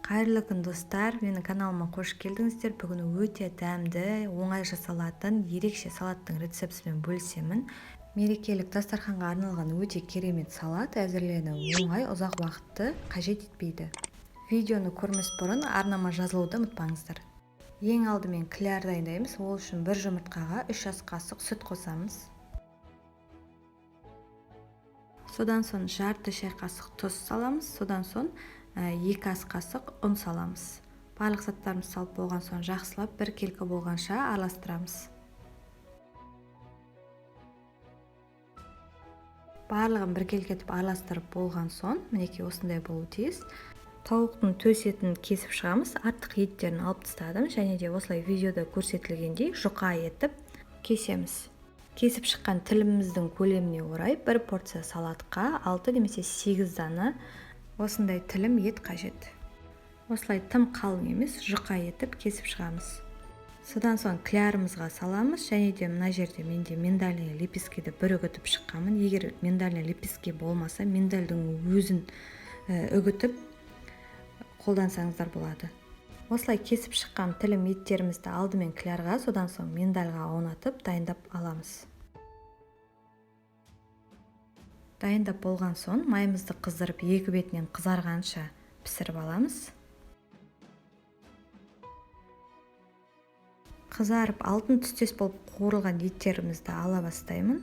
Қайырлы күн, достар! Менің каналыма қош келдіңіздер. Бүгін өте дәмді, оңай жасалатын ерекше салаттың рецептісімен бөлісемін. Мерекелік дастарханға арналған өте керемет салат, әзірленуі оңай, ұзақ уақытты қажет етпейді. Видеоны көрмес бұрын арнама жазылуды ұмытпаңыздар. Ең алдымен кляр дайындаймыз. Ол үшін бір жұмыртқаға 3 ас қасық сүт қосамыз. Содан соң жарты шай қасық тұз саламыз. Содан соң 2 ас қасық ұн саламыз. Барлық заттарымызды салып болған соң жақсылап біркелкі болғанша араластырамыз. Барлығын біркелкі етіп араластырып болған соң, мінекей, осындай болуы тиіс. Тауықтың төс етін кесіп шығамыз. Артық еттерін алып тастадым және де осылай видеода көрсетілгендей жұқа етіп кесеміз. Кесіп шыққан тіліміміздің көлеміне орай бір порция салатқа 6 немесе 8 дана осындай тілім ет қажет. Осылай тым қалың емес, жұқа етіп кесіп шығамыз. Содан соң клярымызға саламыз және де мына жерде менде миндальный лепесткиді бір үгітіп шыққанмын. Егер миндальный лепестки болмаса, миндальдың өзін үгітіп қолдансаңыздар болады. Осылай кесіп шыққан тілім еттерімізді алдымен клярға, содан соң миндальға аунатып дайындап аламыз. Дайындап болған соң майымызды қыздырып, екі бетінен қызарғанша пісіріп аламыз. Қызарып алтын түстес болып қуырылған еттерімізді ала бастаймын.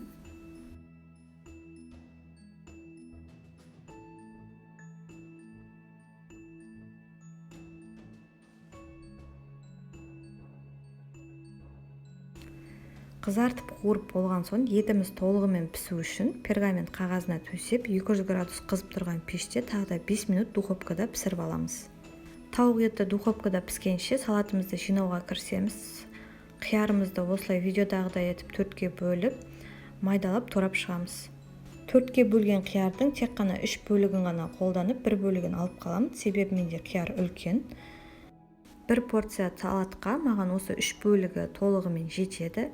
Қызартып қуырып болған соң етіміз толығымен пісу үшін пергамент қағазына төсеп, 200 градус қызып тұрған пеште тағы да 5 минут духовкада пісіріп аламыз. Тауық еті духовкада піскенше салатымызды жинауға кірісеміз. Қиярымызды осылай видеодағыдай етіп төртке бөліп, майдалап турап шығамыз. Төртке бөлген қиярдың тек қана үш бөлігін ғана қолданып, бір бөлігін алып қаламын, себебі менде қияр үлкен. Бір порция салатқа маған осы үш бөлігі толығымен жетеді.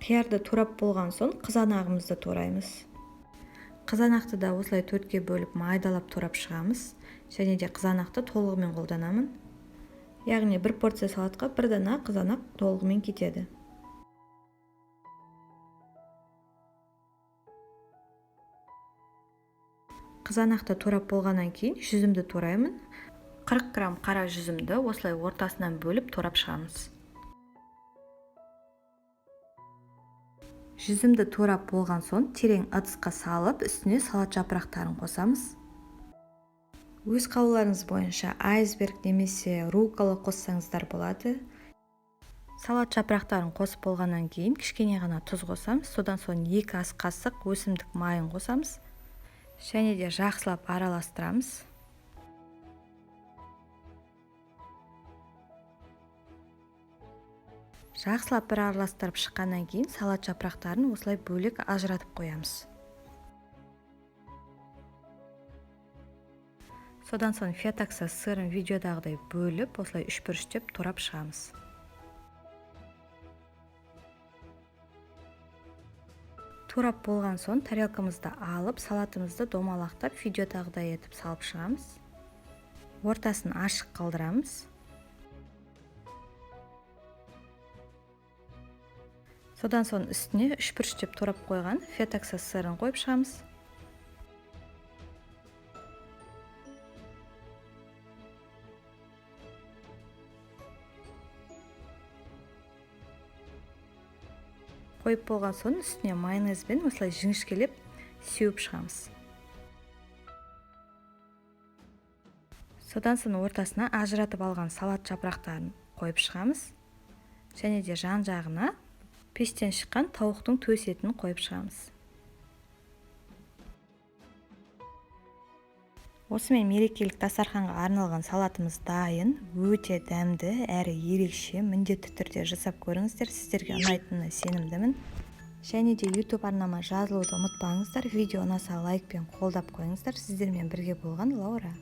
Қиярды турап болған соң қызанағымызды тураймыз. Қызанақты да осылай төртке бөліп, майдалап турап шығамыз. Және де қызанақты толығымен қолданамын. Яғни бір порция салатқа бір дана қызанақ толығымен кетеді. Қызанақты турап болғаннан кейін жүзімді тураймын. 40 грамм қара жүзімді осылай ортасынан бөліп турап шығамыз. Жүзімді турап болған соң терең ыдысқа салып, үстіне салат жапырақтарын қосамыз. Өз қалауларыңыз бойынша айсберг немесе руккола қоссаңыздар болады. Салат жапырақтарын қосып болғаннан кейін кішкене ғана тұз қосамыз. Содан соң 2 ас қасық өсімдік майын қосамыз. Және де жақсылап араластырамыз. Жақсылап бір араластырып шыққаннан кейін салат жапырақтарын осылай бөлек ажыратып қоямыз. Содан соң фетакса сырын видеодағыдай бөліп, осылай үшбұрыштеп турап шығамыз. Турап болған соң тарелкамызды алып, салатымызды домалақтап, видеодағыдай етіп салып шығамыз. Ортасын ашық қалдырамыз. Содан соң үстіне үшбұрыштеп турап қойған фетакса сырын қойып шығамыз. Қойып болған соң үстіне майонезбен осылай жіңішкелеп сеуіп шығамыз. Содан соң ортасына ажыратып алған салат жапырақтарын қойып шығамыз. Және де жан-жағына пештен шыққан тауықтың төс етін қойып шығамыз. Осымен мерекелік дастарханға арналған салатымыз дайын. Өте дәмді әрі ерекше, міндетті түрде жасап көріңіздер. Сіздерге ұнайтынына сенімдімін. Және де YouTube арнама жазылуды ұмытпаңыздар. Видео ұнаса, лайкпен қолдап қойыңыздар. Сіздермен бірге болған Лаура.